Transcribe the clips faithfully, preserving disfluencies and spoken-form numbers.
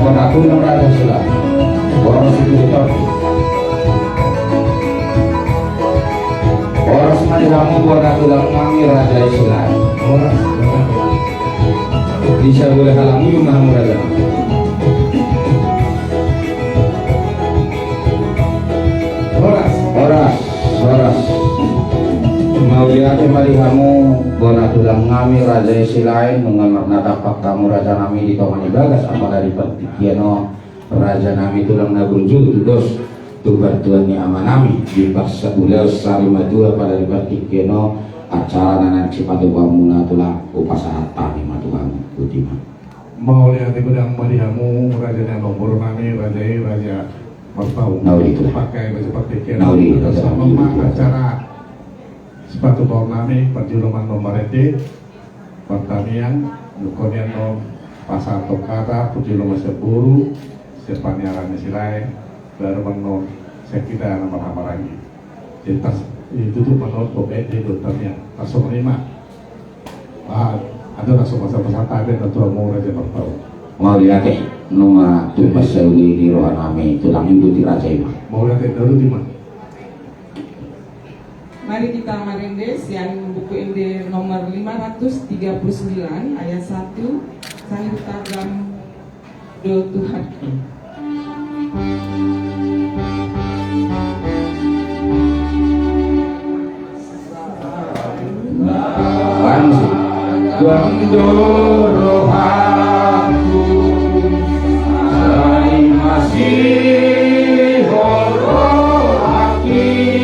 Bona tulang, raja Silaon. Bona tulang. Horas ma di hamu bona tulang nami, raja Silaon. Horas. Bisa boleh halangu ma hamu, raja. Horas. Horas. Horas. Mauliate ma di hamu bona tulang nami, raja Silaon, nunga marnatampak hamu, raja nami, di tonga ni bagas, apala di partingkian on, raja nami, tulang na burju, tudos tu partuan ni ama nami di Parsaulaon Sarimatua, apala di partingkian on, acara na naeng sipatupaonmuna, tulang, hupasahat hami ma tu hamu. Botima. Mauliate godang ma di hamu, raja ni anak boru nami, raja i, raja Marpaung. Nauli, tulang. Pakai baju partingkian. Nauli, raja. Sama ma acara sipatupaon nami, parjolo ma annon marende, martangiang, nunga nian annon pasahathon hata, parjolo ma sian boru, sian paniaran ni Silaon, baru ma annon sian hita na marhahamaranggi. Jadi, tas, ditutup ma annon, pokokna, di dohot tangiang. Tarsongon i ma. Ah, adong na so pasahat-pasahat, adong na tu hamu, raja Marpaung. Mauliate, nunga tumpal sauli di roha nami, tulang, i do di raja i ma. Mauliate, dalu di ma. Mari kita marende sian Buku Ende nomor lima ratus tiga puluh sembilan, ayat satu, Sahir Tagam do Tuhanku. Bang do rohangku, sai masihol rohangki.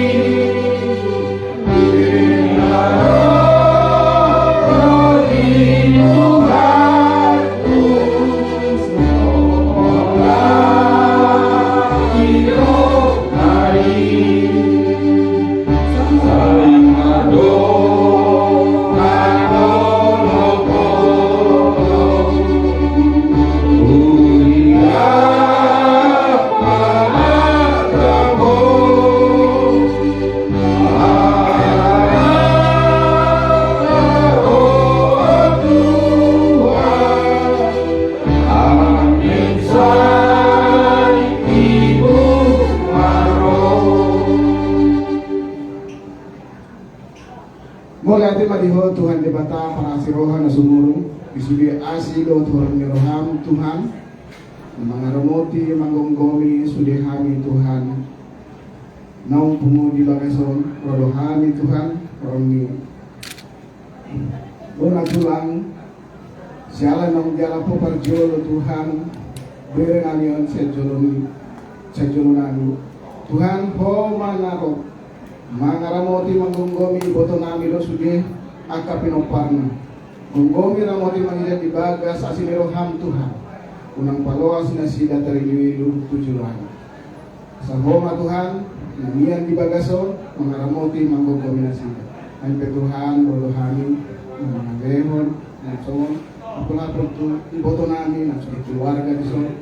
Mauliate ma di Ho Tuhan Debata parasi roha na sumurung, di sude asi dohot holong ni roham Tuhan, mangaramoti manggomgomi sude hami Tuhan, naung pungu di bagas on, ro do hami Tuhan, ro ni bona tulang, siala naung dialap Ho parjolo Tuhan, bere nami on sian jolo ni, sian jolo nami. Tuhan, Ho ma na ro mangaramoti manggomgomi iboto nami dohot sude angka pinomparna. Gomgomi ramoti mangido di bagas asi ni roham Tuhan. Unang paloas nasida tarilu-ilu tu joloan. Asa Ho ma Tuhan, na nian di bagas on, mangaramoti manggomgomi nasida. Ai pe Tuhan, ro do hami, na mangalehon, na songon apul-apul tu iboto nami, na songon keluarga dison.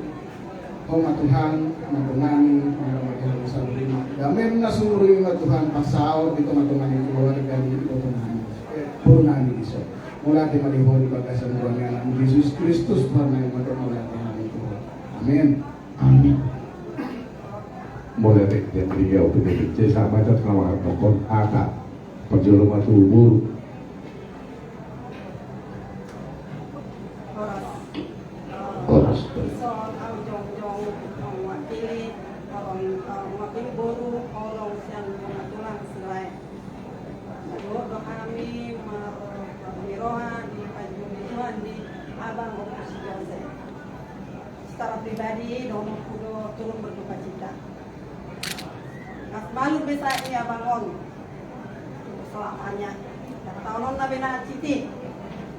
Ho ma Tuhan, na dongani, mangaramoti hami saluhutna. Damem na sumurung i ma Tuhan, pasaor di tonga-tonga ni keluarga ni iboto nami. Boru nami dison. Mauliate ma di Ho di bagasan Goar ni Anakmu Jesus Kristus, Tuhan nami, mauliate ma di Ho. Amin. Amin. Mauliate, yang ketiga, O P T P C, sama aja, selamat datang. Kata, parjolo ma tu boru. Horas. Horas. Dison au jongjong mewakili, orang, orang mewakili boru, orang sian bona tulang Silaon. Dohot do hami mar-, marroha di pajumpa ni Tuhan di abang Ompus Jose. Secara pribadi, dohononku do turut berduka cita. Nunga malur be sae ni abang on. Selamanya. Dapat taononna be na citi.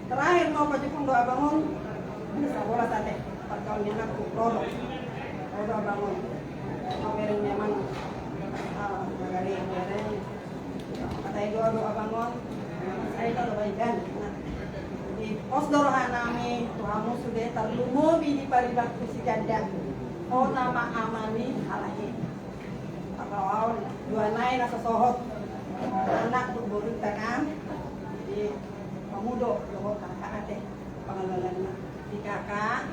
Terakhir nunga pajumpang do abang on. Bisa bolas ate. Parkaon ni anakku, ro do. Ro do abang on. Mamereng memang. Ah, bagari bereng. Hata i do, ro do abang on, sai do baikan. Jadi, pos do roha nami tu hamu sude, tarlumobi di paribakku si janda. Ho nama ama ni halak i. Apala on, dua nai na so sohot. Anak tu boru tangan. Jadi, pamudo dohot kakak ate. Pangalalanna di kakak.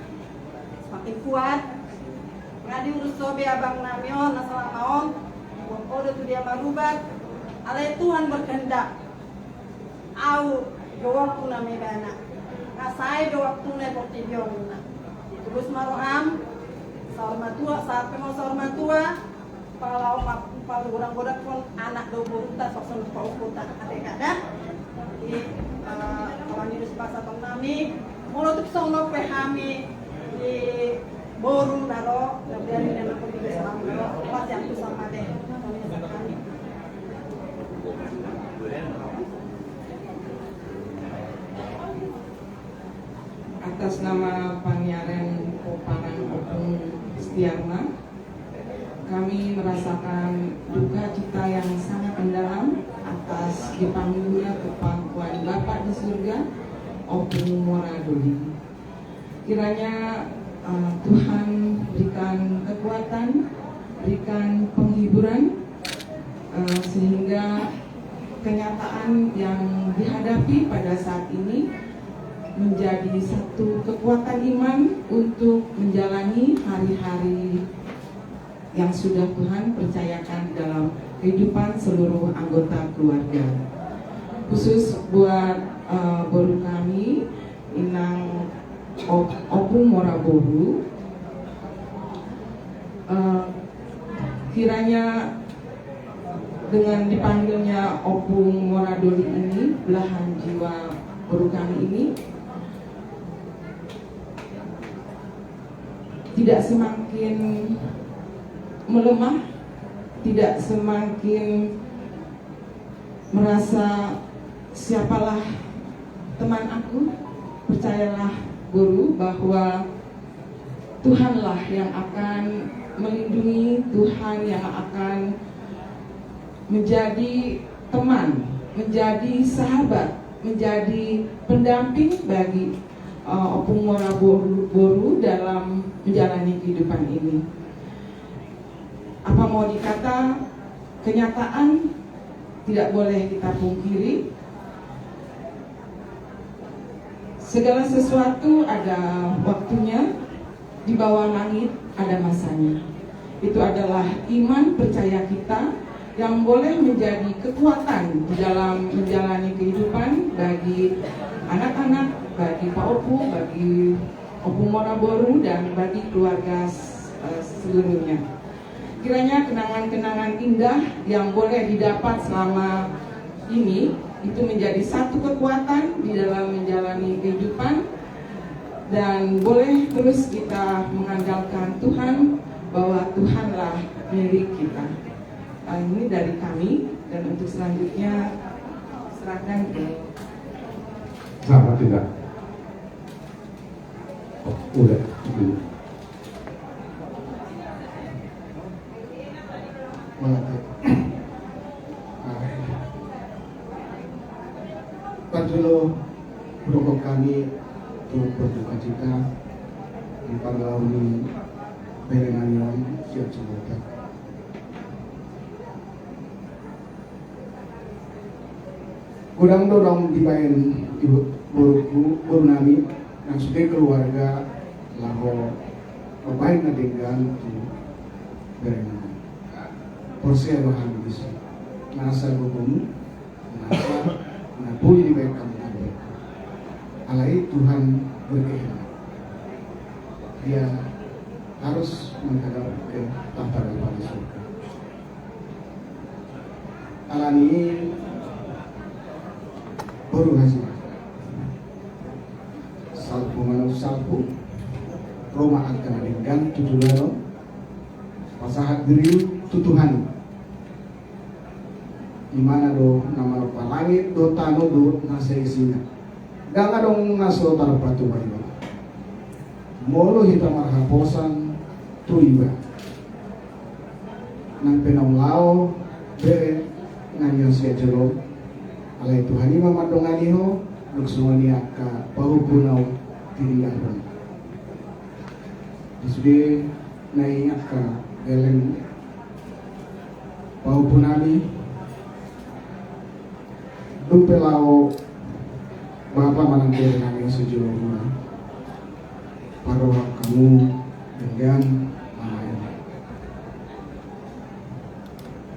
Makin kuat. Nga diurus ho be abang nami on na salama on. Boan ho do tu dia marubat. Alai Tuhan berkehendak. Au do waktuna ma ibana. Nga sae do waktuna i portibi on na. Tulus ma roham. Saur matua, sahat pe ma saur matua. Pala omak pala godang-godang pun anak do boruta, sok songon paoputa, ate kada. Di, eh, kawan di basa tong nami, molo tuk songon pe hami di boru na ro, na biar ini anak pun bisa lama ro, pasti aku sama deh. Kami. Atas nama Paniaren Pomparan Ompung Setiarma, kami merasakan duka cita yang sangat mendalam atas dipanggilnya ke pangkuan Bapa di surga, Ompung Mora Doli. Kiranya, eh, Tuhan berikan kekuatan, berikan penghiburan, eh, sehingga kenyataan yang dihadapi pada saat ini menjadi satu kekuatan iman untuk menjalani hari-hari yang sudah Tuhan percayakan dalam kehidupan seluruh anggota keluarga. Khusus buat, eh, boru kami, Inang Op-, Ompung Mora Boru, eh, kiranya dengan dipanggilnya Ompung Mora Doli ini, belahan jiwa boru kami ini tidak semakin melemah, tidak semakin merasa siapalah teman aku. Percayalah, Guru, bahwa Tuhanlah yang akan melindungi, Tuhan yang akan menjadi teman, menjadi sahabat, menjadi pendamping bagi, eh, Ompung Mora Boru, Boru dalam menjalani kehidupan ini. Apa mau dikata, kenyataan tidak boleh kita pungkiri. Segala sesuatu ada waktunya, di bawah langit ada masanya. Itu adalah iman percaya kita yang boleh menjadi kekuatan di dalam menjalani kehidupan bagi anak-anak, bagi Pak Opu, bagi Ompung Mora Boru, dan bagi keluarga, eh, seluruhnya. Kiranya kenangan-kenangan indah yang boleh didapat selama ini itu menjadi satu kekuatan di dalam menjalani kehidupan, dan boleh terus kita mengandalkan Tuhan, bahwa Tuhanlah milik kita. Ah, ini dari kami, dan untuk selanjutnya serahkan ke Selamat tinggal. Udah. Mauliate. Ah. Parjolo, hudok hami turut berduka cita di pangalaho ni bere nami on, Siahaan Simanjuntak. Godang do naung dibaen di bo-, boruku, boru nami, nang sude keluarga laho mambaen na denggan tu bere nami. Porsea do hami disi. Nasa gogomu, nasa na boi dibaen hamu na denggan. Alai Tuhan berkehendak. Dia harus menghadap ke tahta Bapa di surga. Alani i, boru haji, salpu manang salpu, ro ma angka na denggan tu joloan on, pasahat diri tu Tuhan. Ibana do na manompa langit dohot tano dohot na saisina. Ndang adong na so tarpatupa Ibana. Molo hita marhaposan tu Ibana, nang pe naung laho bere nami on sian jolo, alai Tuhan i ma mandongani ho, dung songon i angka pahompu naung tinindangmu. Di sude nai angka leleng pahompu nami, dung pe laho bapa manang bere nami on sian jolo, huroha hamu Denggan mama ini.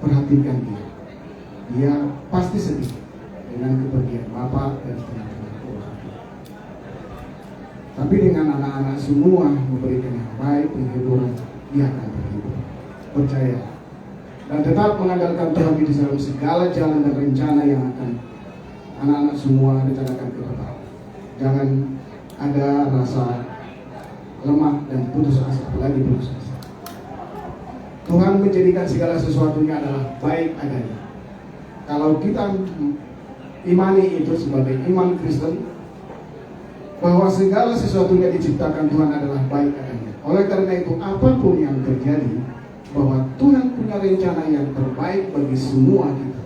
Perhatikan dia. Dia pasti sedih dengan kepergian Bapak dan teman-teman keluarga. Tapi dengan anak-anak semua memberikan yang baik, penghiburan, dia akan terhibur. Percaya. Dan tetap mengandalkan Tuhan di dalam segala jalan dan rencana yang akan anak-anak semua rencanakan ke Bapak. Jangan ada rasa lemah dan putus asa, apalagi putus asa. Tuhan menjadikan segala sesuatunya adalah baik adanya. Kalau kita imani itu sebagai iman Kristen, bahwa segala sesuatunya diciptakan Tuhan adalah baik adanya. Oleh karena itu, apapun yang terjadi, bahwa Tuhan punya rencana yang terbaik bagi semua kita.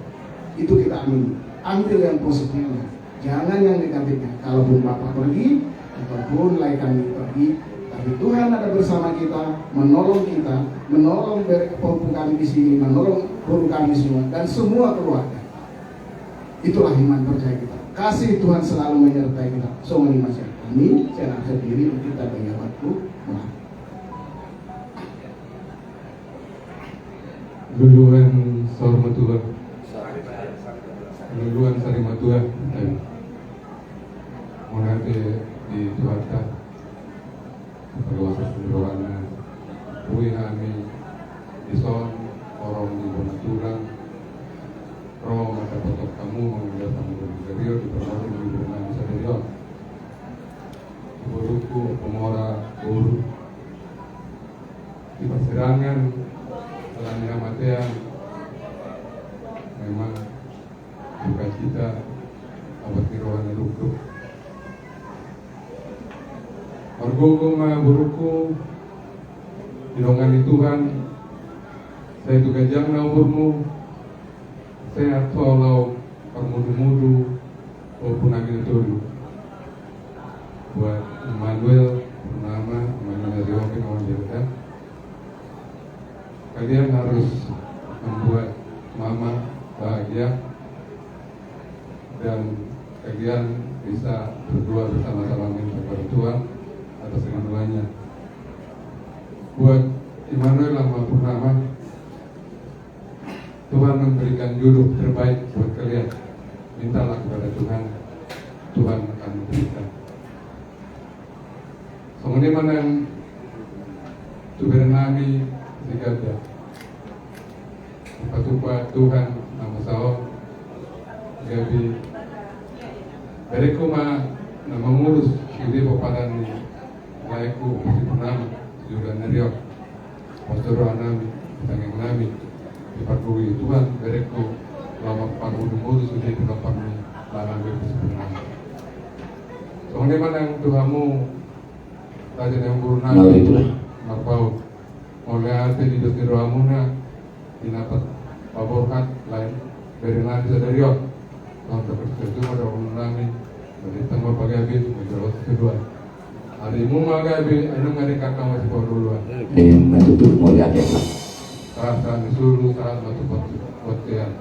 Itu kita amini. Ambil yang positifnya, jangan yang negatifnya. Kalaupun Bapak pergi, ataupun lae kami pergi, tapi Tuhan ada bersama kita, menolong kita, menolong ber-, pempu kami di sini, menolong guru kami semua, dan semua keluarga. Itulah iman percaya kita. Kasih Tuhan selalu menyertai kita. Songon i ma sian hami, sian au sendiri, mungkin tambai waktu. Nah. Luluan saur matua. Luluan sari matua. Mauliate di Tuhanta. Paloas ni rohana. Boi hami dison, horong ni bona tulang. Ro mandapothon hamu, mangulahon hamu di sadari on, di parmata ni bona tulang sadari on. Borungku, Ompu Mora, boru. Di parsirangan, alani hamatean, memang sukacita, obat ni roha na lungkot. Margogo ma borungku, didongani Tuhan, sai tu ganjang na umurmu, sehat ho laho parmudu-mudu, ompu nami na tolu. Buat Immanuel, Purnama, Immanuel Riopi, Mama Jelda. Kalian harus membuat Mama bahagia dan kalian bisa berdoa bersama-sama minta kepada Tuhan atas keduanya. Buat Immanuel sama Purnama, Tuhan memberikan jodoh terbaik buat kalian. Mintalah kepada Tuhan, Tuhan akan memberikan. Songon i ma nang tu bere nami si Ganda. Dipatupa Tuhan na masa on gabe berengku ma na mangurus sude pomparan ni laengku si Purnama, si Julian Nariok. Pos tu roha nami, di tangiang nami, dipargogoi Tuhan berengku laho parmudu-mudu sude di lompar ni laengku si Purnama. Songon i ma nang tu hamu, raja ni boru nami, Marpaung. Mauliate di dos ni rohamuna, di na paborhat lae bere nami sadari on. Songon i ma di boru nami, mauliate ma pagabe, mauliate ma pagabe. Ari muna gabe, ai nunga denggan hamu sipaolo-oloan. Ima tutu, mauliate. Sahat-sahat ni solu, sahat ma tu bontean.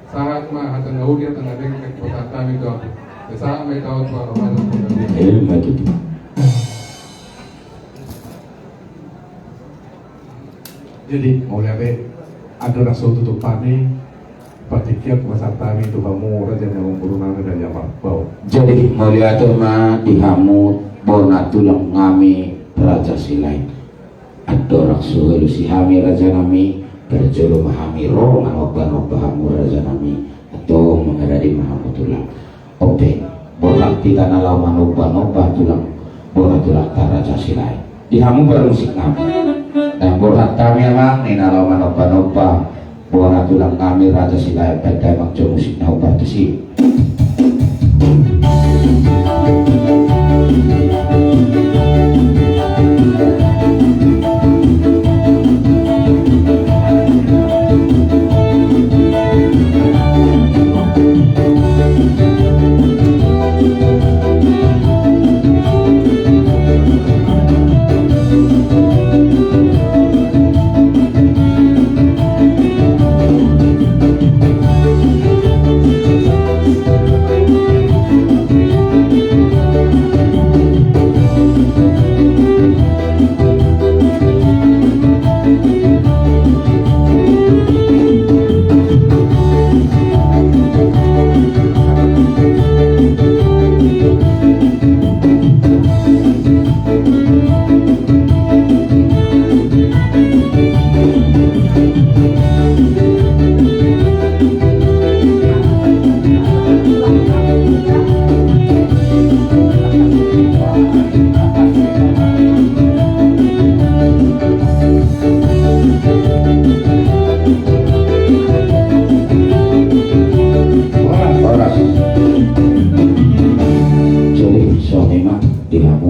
Sahat ma hata na uli, hata na denggan, pasahat hami tu hamu. Sahat ma i taon tu hamu. Ima tutu. Jadi, mauliate, andorang so tutup hami, partingkian pasahat hami tu hamu, raja ni boru nami, raja Marpaung. Jadi, mauliate ma di hamu, bona tulang nami, raja Silaing. Andorang so hualusi hami, raja nami, parjolo ma hami ro manomba-nomba hamu, raja nami, antong mangaradi ma hamu tulang. Ope, borhat hita na laho manomba-nomba tulang, bona tulangta raja Silaing. Di hamu parmusik nami. Ndang borhat hami amang ni na laho manomba-nomba bona tulang nami raja Silaing, baen damang jo musik na hombar tusi.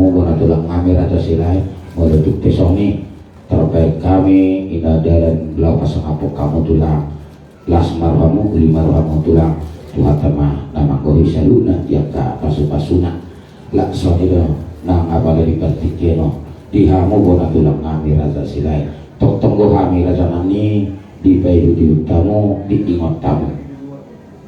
Bona tulang nami Raja Silae, molo tung pe songon i, tarbaen hami ina dalan laho pasangaphon hamu tulang. Las ma rohamu, uli ma rohamu tulang, Tuhanta ma na manggohi saluhutna di angka pasupasuna. Laos songon i do nang apala di partingkian on, di hamu bona tulang nami Raja Silae, tongtong do hami raja nami dipaihutihut hamu, diingot hamu.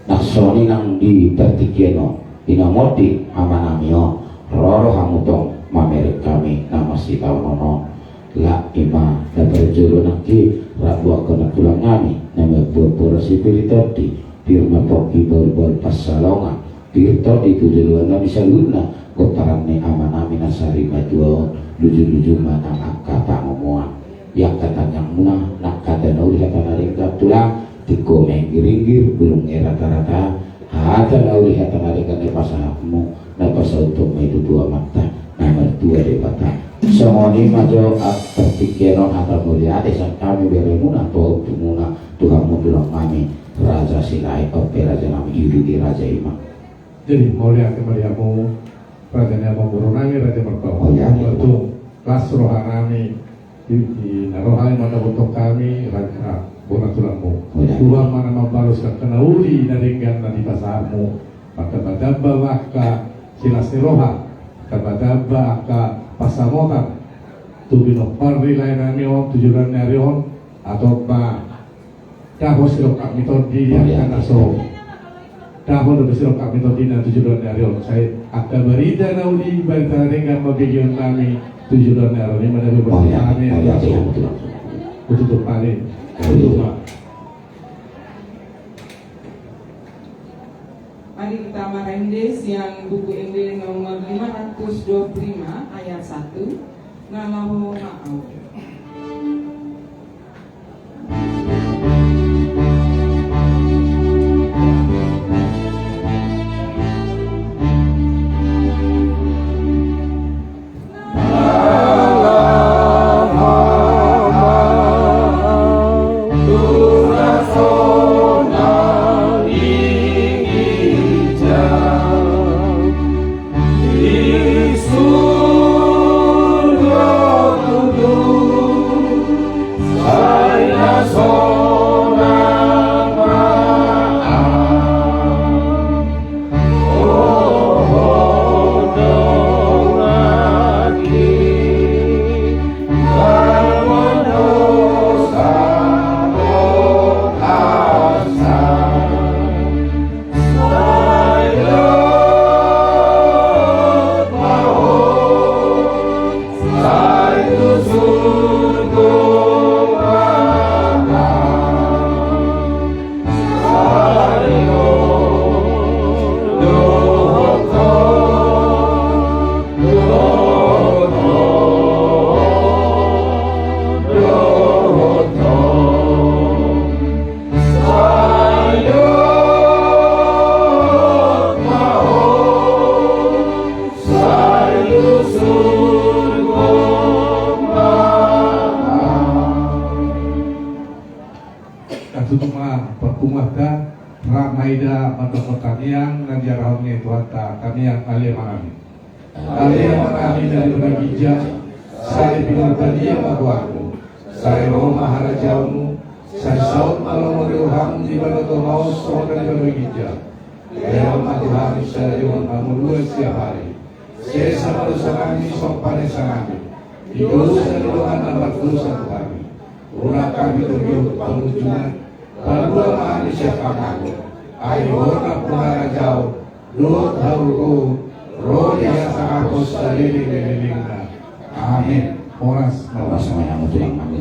Nang songon i nang di partingkian on, ina molo di ama nami on, ro do hamu tong mamereng hami na marsitaonon on. Laos ima na parjolo nangkin, rap do angka na tulang nami na mamboan boras i pir ni tondi, pir ma pongki bahulbahul pansalongan, pir tondi tu joloan nami saluhutna, pomparan ni ama nami na sarimatua on, lujuluju ma nang angka pangomoan. Di angka tangiangmuna, nang hata na uli hata na denggan tulang, tingko menggiringgir, bulung ni ratarata, hata na uli hata na denggan na pasahatmu, na pasauthon ma i tu Amanta na martua Debata. Songon i ma jo, ah, partingkian on hata mauliate sian hami beremuna, pahompumuna, tu hamu tulang nami Raja Silae, on pe raja nami, ihuti raja i ma. Jadi mauliate ma di hamu raja ni amangboru nami, Raja Marpaung. Mauliate. Tung las roha nami di, di na ro hami mandapothon hami raja, bona tulangmu. Mauliate. Tuhan ma na mambalos angka na uli na denggan na dipasahatmu. Martambatamba ma angka silas ni roha, martambatamba angka pansamotan tu pinompar ni lae nami on tu joloan ni ari on, antong ma dapot sidongkap ni tondi di angka na so, dapot dope sidongkap ni tondi na tu joloan ni ari on. Sai angka barita na uli, barita na denggan ma begeon nami tu joloan ni ari on. Ima na beberapa nami. Hututup hami. Hututup ma. Mari kita marende sian Buku Ende nomor lima ratus dua puluh lima ayat satu. Na laho ma au. Tatutup ma parpunguanta, rap ma ida mandok tangiang na diarahon ni Tuhanta. Tangiang. Ale Ama nami. Ale Ama nami na di banua ginjang, sai pinarbadia ma goarmu, sai ro ma harajaonmu, sai saut ma lomo ni roham di banua tonga on songon na di banua ginjang. Lehon ma tu hami sadari on hangoluan siapari. Sesa ma dosa nami songon panesanami di dosa ni dongan na mardosa tu hami. Unang hami togihon tu pangunjunan, palua ma hami sian pangago. Ai Ho do nampuna harajaon dohot hagogoon ro di hasangapon saleleng ni lelengna. Amen. Horas. Horas ma di hamu tulang nami.